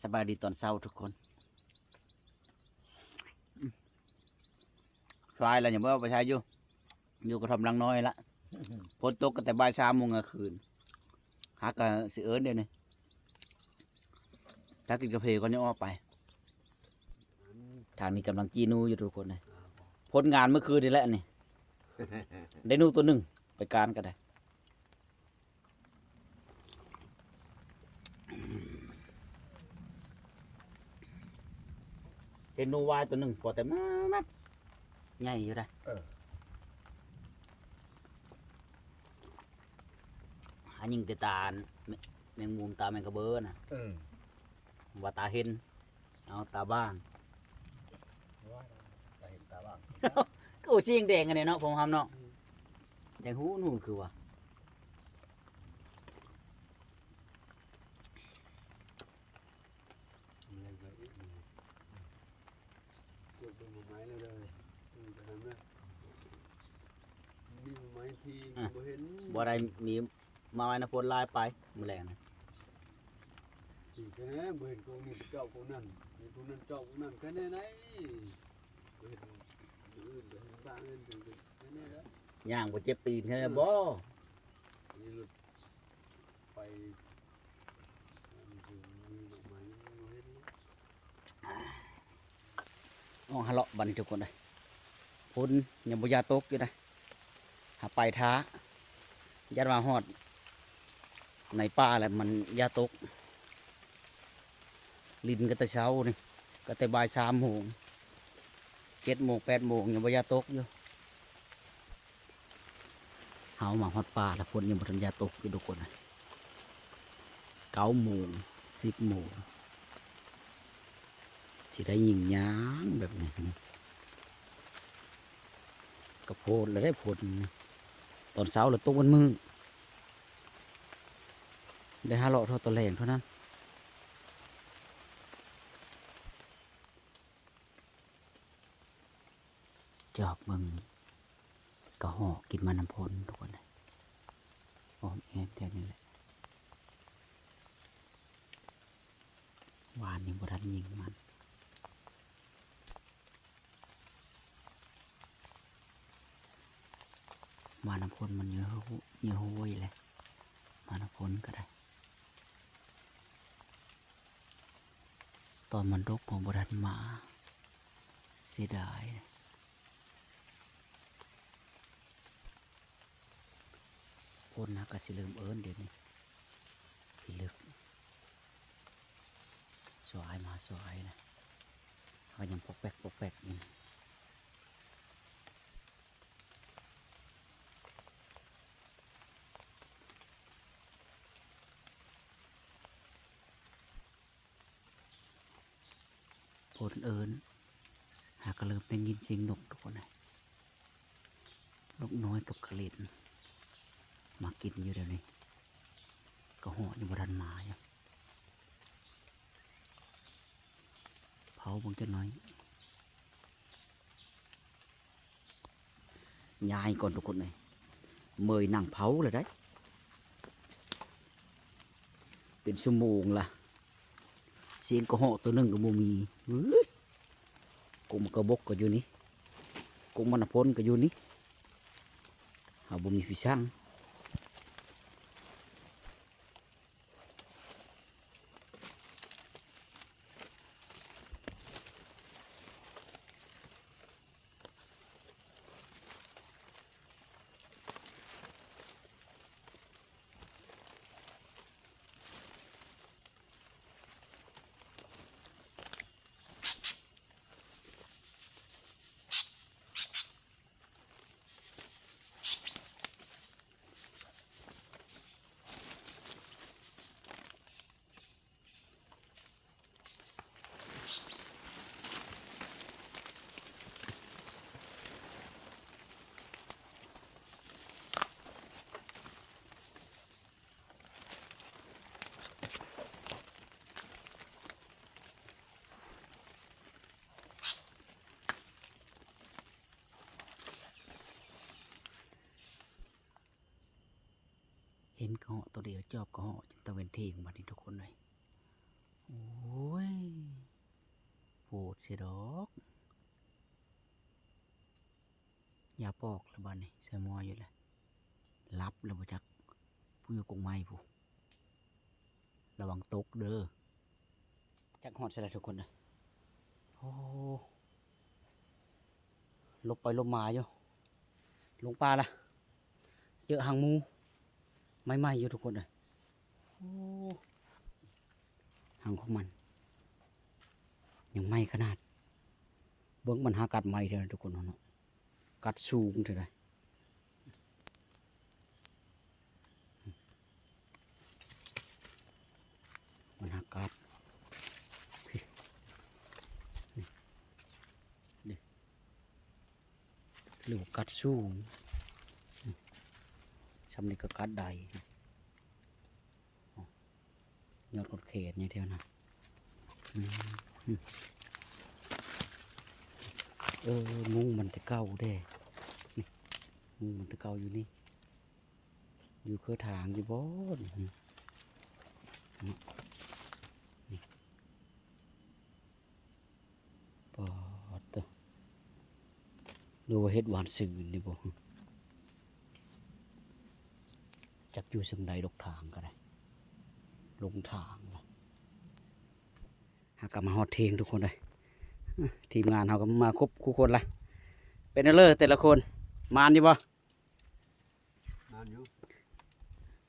ສະບາຍດີຕອນເຊົ້າທຸກຄົນ. ສາຍແລ້ວ ຍັງບໍ່ໄປໃສຢູ່ ຢູ່ກະທ່ອມຫຼັງນ້ອຍລະ. ຝົນຕົກຕັ້ງແຕ່ບ່າຍສາມໂມງກາງຄືນ ຫາກະຊິເອີ້ນດຽວນີ້ ຖ້າກິນກາເຟກ່ອນ ຍັງອອກໄປ. ທາງນີ້ກຳລັງຈີ່ໜູຢູ່ທຸກຄົນເອີຍ. ຜົນງານມື້ຄືນນີ້ແຫຼະນີ້ ໄດ້ໜູຕົວໜຶ່ງ ໄປການກະໄດ້. ເຫັນໜູວາຍຕົວໜຶ່ງ ພໍແຕ່ແມັບ ໃຫຍ່ຢູ່ໄດ໋. ເອີ ຫາຍິງແຕ່ຕາ ແມງ ແມງມຸມຕາແມງກະເບີນະ. ເອີ ວ່າຕາເຫັນ ເອົາຕາບ້າງ ຕາເຫັນຕາບ້າງ. ຄືວ່າສີແດງອັນນີ້ເນາະ ຜົມຫຳເນາະ. ອືມ ແດງຫູໜູຄືວ່າ ແມ່ນໄປອີກ ກວດເບິ່ງໝາກໄມ້ແລ້ວເດີ. ອືມ ໄປນຳເດີ ມີໝາກໄມ້ທີ່ ອະ ບໍ່ເຫັນ ບໍ່ໄດ້ມີ ມາໄວ້ນຳຝົນຫຼາຍໄປມື້ແລງນະ. ແຕ່ແນ່ ບໍ່ເຫັນກົກນີ້ເຈາະກົກນັ້ນ ມີກົກນັ້ນເຈາະກົກນັ້ນ ແຕ່ແນ່ໄດ໋. ບໍ່ເຫັນມື້ອື່ນ ບໍ່ເຫັນບ້ານອື່ນ ແຕ່ແນ່ໄດ໋. ຍ່າງບໍ່ເຈັບຕີນແທ້ບໍ່? ນີ້ລົດໄປ ອອກຫາເລາະບັດນີ້ທຸກຄົນເອີຍ. ຝົນຍັງບໍ່ຢ່າຕົກຢູ່ນະ ຫາໄປຖ້າ ຢ້ານວ່າຮອດໃນປ່າແລ້ວມັນຢ່າຕົກ. ຫຼິ້ນກັນແຕ່ເຊົ້ານີ້ ກໍແຕ່ບ່າຍສາມໂມງ ເຈັດໂມງ ແປດໂມງ ຍັງບໍ່ຢ່າຕົກຢູ່. ເຮົາມາຮອດປ່າແລ້ວ ຝົນຍັງບໍ່ທັນຢ່າຕົກຢູ່ທຸກຄົນ. ເກົ້າໂມງ ສິບໂມງ ຊິໄດ້ຍິງຍ່າງແບບນີ້ ກະໂພດແລ້ວໄດ໋ຝົນ. ຕອນເຊົ້າລະຕົກໝົດມື້ ໄດ້ຫາເລາະເທົ່າຕອນແລງເທົ່ານັ້ນ. ຈອບເບິ່ງກະຮອກກິນໝາກນ້ຳພົນທຸກຄົນເອີຍ. ອ້ອມແອ້ມແຖວນີ້ແຫຼະ ວານນີ້ບໍ່ທັນຍິງມັນ. ໝາກນ້ຳພົນມັນເຍາະໂຫຍແຫຼະ ໝາກນ້ຳພົນກະໄດ້. ຕອນມັນດົກບໍ່ທັນມາ ເສຍດາຍ. ຝົນນະກະຊິເລີ່ມເອີ້ນດຽວນີ້ ພິລຶກ ສວາຍມາສວາຍນະ ເຮົາກະຍັງປອກແປກປອກແປກຢູ່. ຝົນເອີ້ນ ຫາກະເລີ່ມໄດ້ຍິນສຽງນົກທຸກຄົນເອີຍ. ນົກນ້ອຍກັບກະເລັດມາກິນຢູ່ດຽວນີ້ ກະຮອກຍັງບໍ່ທັນມາຢູ່. ເຜົາເບິ່ງຈັກໜ້ອຍ ຍ້າຍກ່ອນທຸກຄົນເອີຍ. ເມື່ອຍນັ່ງເຜົາແລ້ວໄດ໋ ເປັນຊົ່ວໂມງລະ ສຽງກະຮອກໂຕໜຶ່ງກະບໍ່ມີ. ເອີຍ ກົກໝາກກະບົກກະຢູ່ນີ້ ກົກໝາກນ້ຳພົນກະຢູ່ນີ້ ເຮົາບໍ່ມີຜູ້ຊ່າງ. ເຫັນກະເຫາະໂຕດຽວ ຈອບກະເຫາະຈົນຕາເວັນທ່ຽງບັດນີ້ທຸກຄົນເອີຍ. ໂອ້ຍ ເສຍດອກ. ຢາປອກລະບາດນີ້ ໃສ່ໝໍ້ຢູ່ລະ ຫຼັບລະບໍ່ຈັກ. ຜູ້ຢູ່ກົກໄມ້ພຸ້ນ ລະວັງຕົກເດີ. ຈັກຮອດໃສລະທຸກຄົນເອີຍ. ໂອ້ ຫຼົບໄປຫຼົບມາຢູ່ ລົງປ່າລະ ເຈີຮັງໝູໃໝ່ໆຢູ່ທຸກຄົນເອີຍ. ໂອ້ ຮັງຂອງມັນຍັງໃໝ່ຂະໜາດ. ເບິ່ງມັນຫາກັດໃໝ່ເທື່ອນັ້ນທຸກຄົນເນາະ ກັດສູງເທື່ອໃດ. ມັນຫາກັດ ນີ້ ນີ້ ຫຼືວ່າກັດສູງ. ຊ່ຳນີ້ກໍກັດໄດ້. ຍອດຂົນເຂດໃຫຍ່ແຖວນັ້ນ. ອືມ ເອີ ມຸງມັນແຕ່ເກົ່າເດ້ ນີ້ ມຸງມັນແຕ່ເກົ່າຢູ່ນີ້ ຢູ່ເຄືອທາງຢູ່ບໍ່ນີ້. ນີ້ ປາດເຕີ ຫຼືວ່າເຮັດຫວ່ານຊື່ນີ້ບໍ່ ຈັກຢູ່ເຊິ່ງໃດດອກ ທາງກໍໄດ້ ລົງທາງລະ. ຫາກັບມາຮອດເທິງທຸກຄົນເອີຍ. ທີມງານເຮົາກໍມາຄົບຄູ່ຄົນລະ. ເປັນແນວເລີແຕ່ລະຄົນ ໝານຢູ່ບໍ່? ນອນຢູ່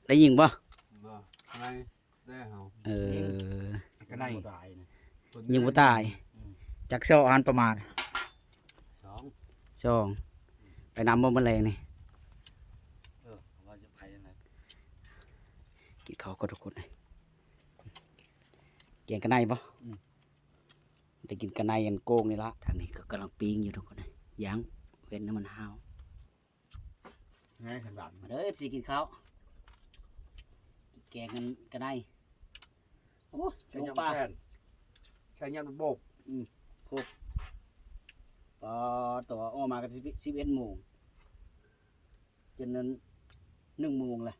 ໄດ້ຍິງບໍ່? ບໍ່ ໄງແຕ່ເຮົາ ເອີ ກະໄນ ຍິງບໍ່ຕາຍນະ ຍິງບໍ່ຕາຍ. ອືມ ຈັກຊອກຫັ້ນປະມານ? ສອງ ສອງ. ໄປນຳບໍ່ມື້ແລງນີ້? ເອີ ວ່າຊິໄປຫັ້ນແຫຼະ. ກິນເຂົ້າກ່ອນທຸກຄົນເອີຍ. ແກງກະໄນບໍ່? ອືມ ໄດ້ກິນກະໄນອັນໂກງນີ້ລະ. ທາງນີ້ກໍກຳລັງປີ້ງຢູ່ທຸກຄົນເອີຍ ຢ່າງເວັ້ນໃຫ້ມັນຫາວ. ໄງສັນດານ ມາເດີ ເອັຟຊີ ກິນເຂົ້າ ແກງກັນກະໄນ. ໂອ້ຍ ໃຊ້ຍຳ ລົງປ່າ ແທນ ໃຊ້ຍຳໂບກ. ອືມ ຄົບ ປາດ ຕົວະ ອອກມາກໍສິບ ສິບເອັດໂມງ ຈົນນັ້ນໜຶ່ງໂມງລະ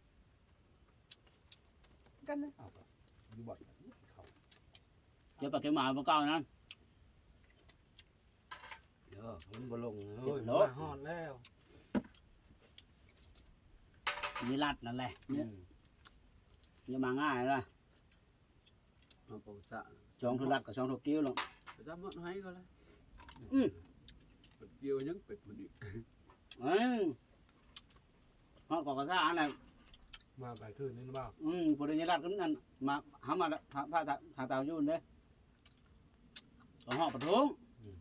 ກັນນະ. ເອົາ ຢູ່ບ່ອນເຂົາ ເກັບປາເກັບໝາບໍ່ເກົ່ານັ້ນ. ເອີ ມັນບໍ່ລົງເລີຍ ໂອ້ຍ ມາຮອດແລ້ວ ມີລັດນັ້ນແຫຼະ. ອືມ ຢ່າມາງ່າຍລະ ເຮົາກໍສະ ຊ່ອງໂທລັດກັບຊ່ອງໂທກິວເນາະ ໄປຕາມຮອດໄຮ່ກໍລະ. ອືມ ເປັດກ່ຽວຍັງເປັດມັນອີກ. ເອີ ຮອດກໍກະຊາອັນນັ້ນ ມາໄກຄືນນີ້ນະບໍ່? ອືມ ບໍ່ໄດ້ຍາລັດກັນນັ້ນ ມາ ເຮົາມາ ພາ ພາ ພາຕາວຢູ່ເດ້ ກໍຮອດປະທຸງ. ອືມ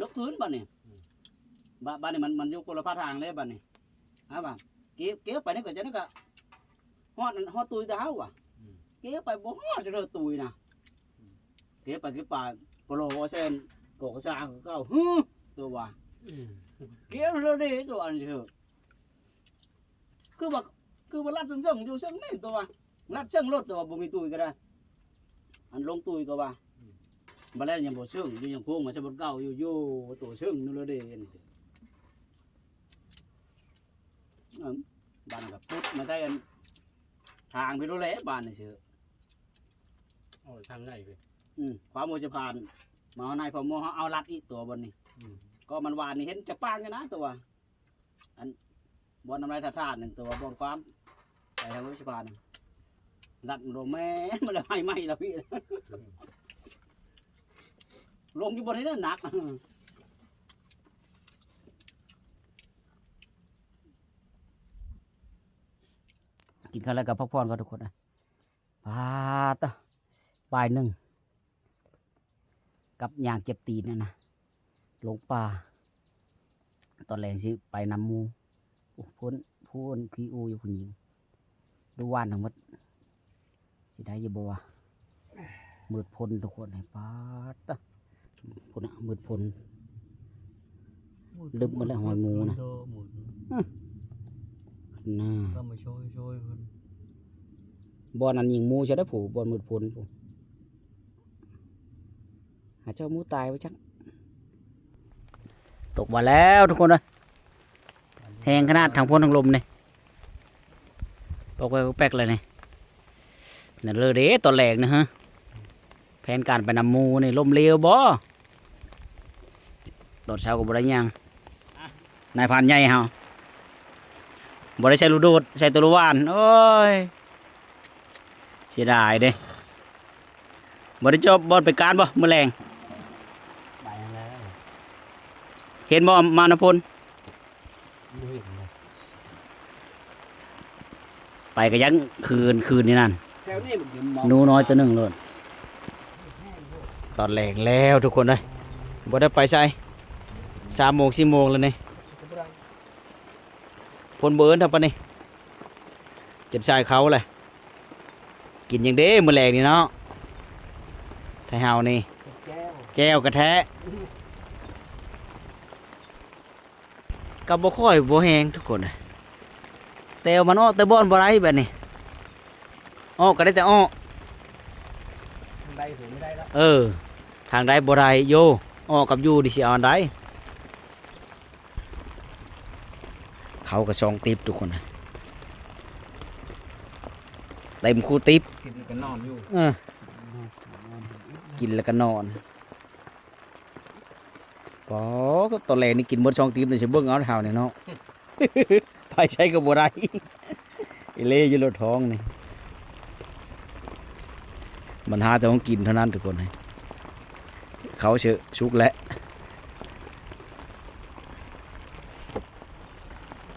ລົກຄືນບາດນີ້. ອືມ ບາດ ບາດນີ້ມັນ ມັນຢູ່ຄົນລະພາທາງເດ້ບາດນີ້. ເອົາວ່າ ເກ ເກໄປນີ້ກໍຈະນັ້ນກໍຮອດນັ້ນ ຮອດຕຸ້ຍແຕ່ເຮົາວ່າ. ອືມ ເກໄປບໍ່ຮອດຈະເລີຕຸ້ຍນະ. ອືມ ເກໄປເກໄປ ປະໂລວ່າແຊນ ກໍກະຊາຄືເກົ່າ. ຫື ຕົວວ່າ. ອືມ ເກເລີເດ້ຕົວອັນເດີ. ຄືວ່າ ຄືວ່າລັດເຊິ່ງໆ ຢູ່ເຊິ່ງນີ້ຕົວວ່າ ລັດເຊິ່ງໂລດຕົວວ່າ ບໍ່ມີຕຸ້ຍກໍໄດ້ ອັນລົງຕຸ້ຍກໍວ່າ. ອືມ ບາດແລ້ວຍັງບໍ່ເຊິ່ງຢູ່ ຍັງໂຄ້ງມາໃສ່ບ່ອນເກົ່າຢູ່ ຢູ່ຕົວເຊິ່ງນັ້ນລະເດ້. ອັນນີ້ ເອີ ບາດນັ້ນກໍປຸດມາໃສ່ອັນທາງໄປໂລດແຫຼະບາດນີ້ເຊີ. ໂອ້ຍ ທາງໃຫຍ່ເວີຍ. ອືມ ຄວາມໂມຈະຜ່ານມາເຮົາໃນ ພໍມໍເຮົາເອົາລັດອີກຕົວບ່ອນນີ້. ອືມ ກໍມັນຫວານນີ້ເຫັນຈະປາງຢູ່ນະຕົວວ່າ. ອັນບ່ອນນ້ຳລາຍທາດໆ ນັ້ນ ແຕ່ວ່າບ່ອນຄວາມໄປທາງລົດສະພານ ລັດລົງແມ່ນມາແລ້ວ ໃຫ້ໄມ້ລະພີ້ ລົງຢູ່ບ່ອນນີ້ນະໜັກ. ກິນຂ້າວແລ້ວກໍພັກຜ່ອນກ່ອນທຸກຄົນ. ປາດເຕີ ບ່າຍໜຶ່ງ ກັບຍ່າງເຈັບຕີນຫັ້ນນະ ລົງປ່າ. ຕອນແລງຊິໄປນຳໝູ່. ໂອ້ ພຸ້ນ ຜູ້ອັນຂີ້ອູຢູ່ ຜູ້ຍິງ ດູຫວ່ານທັງໝົດ ຊິໄດ້ຢູ່ບໍ່ວະ? ມືດພົນທຸກຄົນ. ປາດເຕີ ພຸ້ນນະ ມືດພົນ ລຶບໝົດແລ້ວ ຮອຍໝູນະ. ອື ຂະໜາດ ບ່ອນນັ້ນຍິງໝູຊະເດີ້ ຜູ້ ບ່ອນມືດພົນຜູ້ ຫາເຈົ້າໝູຕາຍວ່າຈັກ. ຕົກມາແລ້ວທຸກຄົນເອີຍ ແຮງຂະໜາດ ທັງຝົນທັງລົມນີ້ ປອກແປກປອກແປກເລີຍນີ້. ນັ້ນເລີເດ້ຕອນແລງນະ ຮະ ໃຜ นການໄປນຳໝູ່ນີ້ລົ້ມເຫຼວບໍ່? ຕອນເຊົ້າກໍບໍ່ໄດ້ຫຍັງ. ນາຍພານໃຫຍ່ເຮົາບໍ່ໄດ້ໃສ່ລູກໂດດ ໃສ່ແຕ່ລູກຫວ່ານ. ໂອ້ຍ ເສຍດາຍເດ້. ບໍ່ໄດ້ຈອບ ບໍ່ໄດ້ໄປການບໍ່ມື້ແລງ? ໄປແລ້ວ. ເຫັນບໍ່ມານະພົນ? ບໍ່ເຫັນເລີຍ. ໄປກໍຍັງຄືນ ຄືນນີ້ນັ້ນ. ແຖວນີ້ມັນ ໜູນ້ອຍຕົວໜຶ່ງໂລດ. ຕອນແລງແລ້ວທຸກຄົນເອີຍ ບໍ່ໄດ້ໄປໃສ. ສາມໂມງ ສີ່ໂມງແລ້ວນີ້. ພົນບໍ່ເອີ້ນເທົ່າປານນີ້ ຈົນສາຍເຂົ້າແຫຼະ. ກິນຫຍັງເດ້ມື້ແລງນີ້ເນາະ ໄທເຮົານີ້? ແຈ່ວ ແຈ່ວກະແທະ. ກໍບໍ່ຄ່ອຍບໍ່ແຮງທຸກຄົນ. ແຕ່ມັນອອກແຕ່ບ່ອນບໍ່ໄດ້ບາດນີ້. ອອກກໍໄດ້ແຕ່ອອກ. ທາງໃດກໍບໍ່ໄດ້ລະ. ເອີ ທາງໃດບໍ່ໄດ້ໂຢ. ອອກກັບຢູ່ນີ້ຊິເອົາອັນໃດ? ເຂົາກໍສອງຕິບທຸກຄົນ. ເຕັມຄູ່ຕິບ. ກິນແລ້ວກໍນອນຢູ່. ເອີ ກິນແລ້ວກໍນອນ. ປາ ຕອນແລກນີ້ກິນໝົດສອງຕີບນີ້ ຊິເບິ່ງເອົາເຮົານີ້ເນາະ ໄປໃສກໍບໍ່ໄດ້ ອີເລຢູ່ໂລດທ້ອງນີ້. ບັນຫາແຕ່ຂອງກິນເທົ່ານັ້ນທຸກຄົນ. ເຂົ້າເຊາະສຸກແລ້ວ.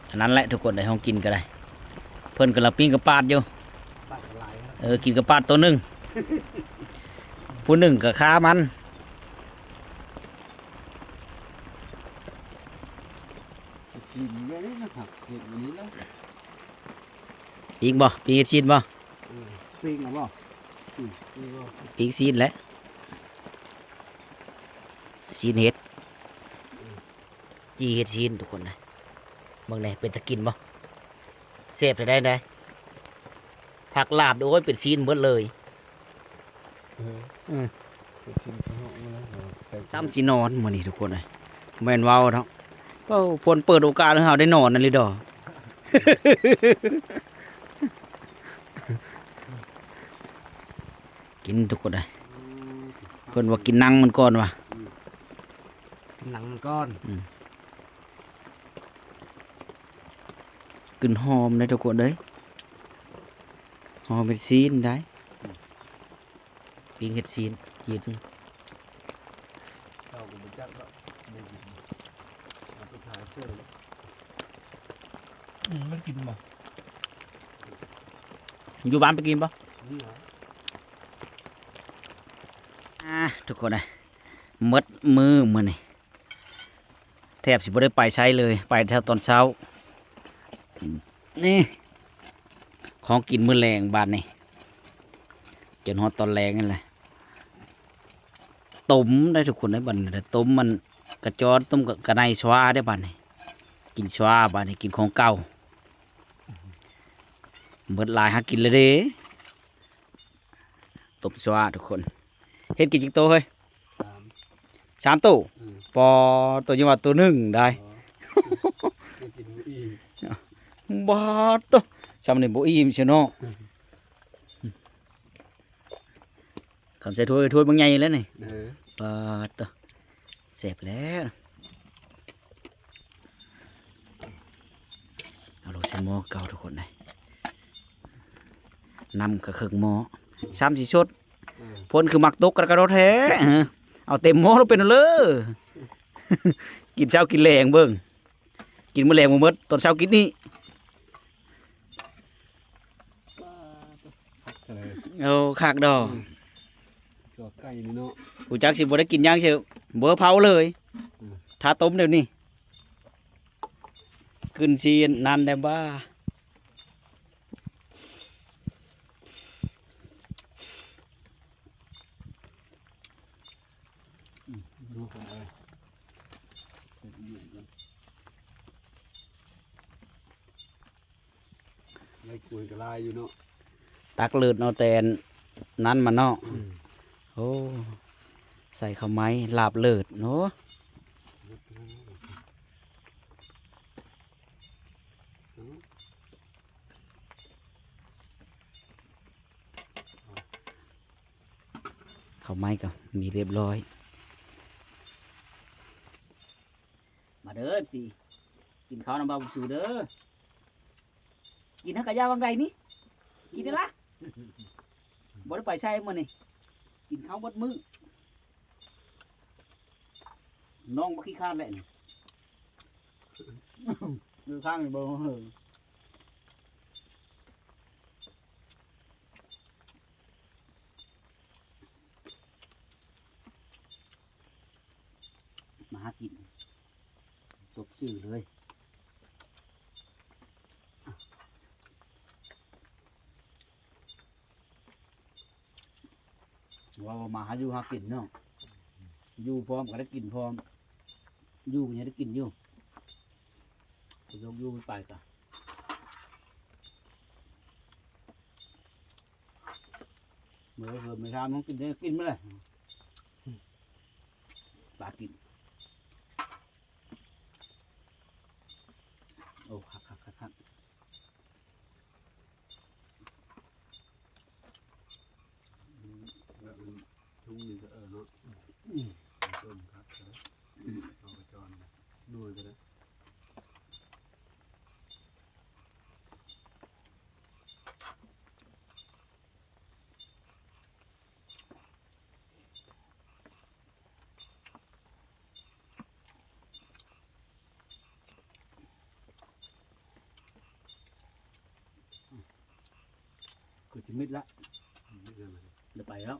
ອັນນັ້ນແຫຼະທຸກຄົນເອີຍ ຂອງກິນກໍໄດ້. ເພິ່ນກຳລັງປີ້ງກະປາດຢູ່. ປາດກໍຫຼາຍແລ້ວ. ເອີ ກິນກະປາດໂຕໜຶ່ງ ຜູ້ໜຶ່ງກໍຄາມັນ. ຊີ້ນແບບນີ້ນະຄັບ ເຮັດແບບນີ້ແຫຼະ. ປີ້ງບໍ່? ປີ້ງເຮັດຊີ້ນບໍ່? ເອີ ປີ້ງເອົາບໍ່? ປີ້ງ ປີ້ງຊີ້ນແຫຼະ ຊີ້ນເຫັດ. ເອີ ຈີ່ເຮັດຊີ້ນທຸກຄົນນະ. ເບິ່ງແດ່ ເປັນຕາກິນບໍ່? ແຊບແທ້ໃດ໋. ຜັກລາບ ໂອ້ຍ ເປັນຊີ້ນເບິດເລີຍ. ເອີ ເປັນຊີ້ນກະເຫາະມາແລ້ວ ໃສ່ ຊ້ຳຊິນອນມື້ນີ້ທຸກຄົນເອີຍ. ແມ່ນເວົ້າເນາະ. ໂອ້ ເພິ່ນເປີດໂອກາດໃຫ້ເຮົາໄດ້ນອນນັ້ນລີດອ. ກິນທຸກຄົນເອີຍ. ເພິ່ນວ່າກິນໜັງມັນກ່ອນວ່າ. ໜັງມັນກ່ອນ. ອືມ. ກິ່ນຫອມເດ້ທຸກຄົນເອີຍ. ຫອມເປັນຊີ້ນໄດ໋. ປີ້ງເຮັດຊີ້ນ ເຮັດ ເຮົາກໍບໍ່ຈັກດອກ ບໍ່ກິນ ເອົາໄປຂາຍເສີຍ. ອືມ ມັນກິນບໍ່? ຢູ່ບ້ານໄປກິນບໍ່? ນີ້ຫວາ. ອ່າ ທຸກຄົນເອີຍ ໝົດມື້ມື້ນີ້ ແທບຊິບໍ່ໄດ້ໄປໃສເລີຍ ໄປແຕ່ຕອນເຊົ້າ. ນີ້ ຂອງກິນມື້ແລງບາດນີ້ ຈົນຮອດຕອນແລງນັ້ນແຫຼະ. ຕົ້ມໄດ້ທຸກຄົນເອີຍ ບາດນີ້ ຕົ້ມມັນກະຈອນ ຕົ້ມກະ ກະໄນຊວາເດ້ບາດນີ້. ກິນຊວາບາດນີ້ ກິນຂອງເກົ່າ. ເບິດຫຼາຍຫາກິນແລ້ວເດ້. ຕົ້ມຊວາທຸກຄົນ. ເຮັດກິນຈັກໂຕເຮີ້ຍ? ສາມ ສາມໂຕ. ອືມ. ປາ ໂຕ ຍັງວ່າໂຕໜຶ່ງໄດ໋. ອໍ ກິນບໍ່ອີ່ມ. ບາດໂຕ ຊ່ຳນີ້ບໍ່ອີ່ມຊະເນາະ. ອືມ. ຄຳໃສ່ຖ້ວຍ ຖ້ວຍບັກໃຫຍ່ແລ້ວນີ້. ເອີ ປາດໂຕ ແຊບແລ້ວ. ເອົາລົງໃສ່ໝໍ້ເກົ່າທຸກຄົນເອີຍ. ນ້ຳກະເຄິ່ງໝໍ້ ຊ້ຳຊິສົດ. ເອີ ຝົນຄືມັກຕົກກະກະໂດດແທ້. ເອີ ເອົາເຕັມໝໍ້ລົງເປັນເລີ. ກິນເຊົ້າກິນແລງເບິ່ງ ກິນມື້ແລງບໍ່ໝົດ ຕອນເຊົ້າກິນນີ້. ໂອ້ ຄັກດອກ. ອືມ ຕົວໄກ່ນີ້ເນາະ ຮູ້ຈັກຊິບໍ່ໄດ້ກິນຫຍັງ ຊິບໍ່ເຜົາເລີຍ. ອືມ ຖ້າຕົ້ມແນວນີ້ ຂຶ້ນຊິນັ້ນແດ່ບ້າ. ອືມ ໄລ່ກວນກໍຫຼາຍຢູ່ເນາະ ຕັກເລີດເອົາແຕ່ນັ້ນມາເນາະ. ອືມ ໂອ້ ໃສ່ເຂົ້າໄມ້ ລາບເລີດເນາະ. ອືມ. ເຂົ້າໄມ້ກໍມີຮຽບຮ້ອຍ. ມາເດີ ເອັຟຊີ ກິນເຂົ້ານຳບ່າວບຸນຊູເດີ. ກິນຫາກະຢາຫວ່າງໃດນີ້ ກິນເດີລະ. ບໍ່ໄດ້ໄປໃສມື້ນີ້ ກິນເຂົ້າເບິດມື້. ນ້ອງບໍ່ຂີ້ຄ້ານແຫຼະນີ້ ຢູ່ຂ້າງນີ້ບໍ່ເຮີ. ມາຫາກິນ ສົບຊື່ເລີຍ. ວ່າມາຫາຢູ່ຫາກິນເນາະ ຢູ່ພ້ອມກໍໄດ້ກິນພ້ອມ ຢູ່ຍັງໄດ້ກິນຢູ່ ໄປຢູ່ໄປກະ ເມື່ອເພິ່ນໄປຖາມ ກິນໄດ້ກິນບໍ່ລະ ປາກິນ. ໂອ້ ຄັກໆໆໆ. ອືມ ແລ້ວມັນທຸງນີ້ກໍເອີເນາະ ອືມ ຕົ້ມຄັກເລີຍ ເອົາກະຈອນດ້ວຍກໍໄດ້. ຄືຊິມິດລະ ມິດແລ້ວ ໄດ້ໄປແລ້ວ.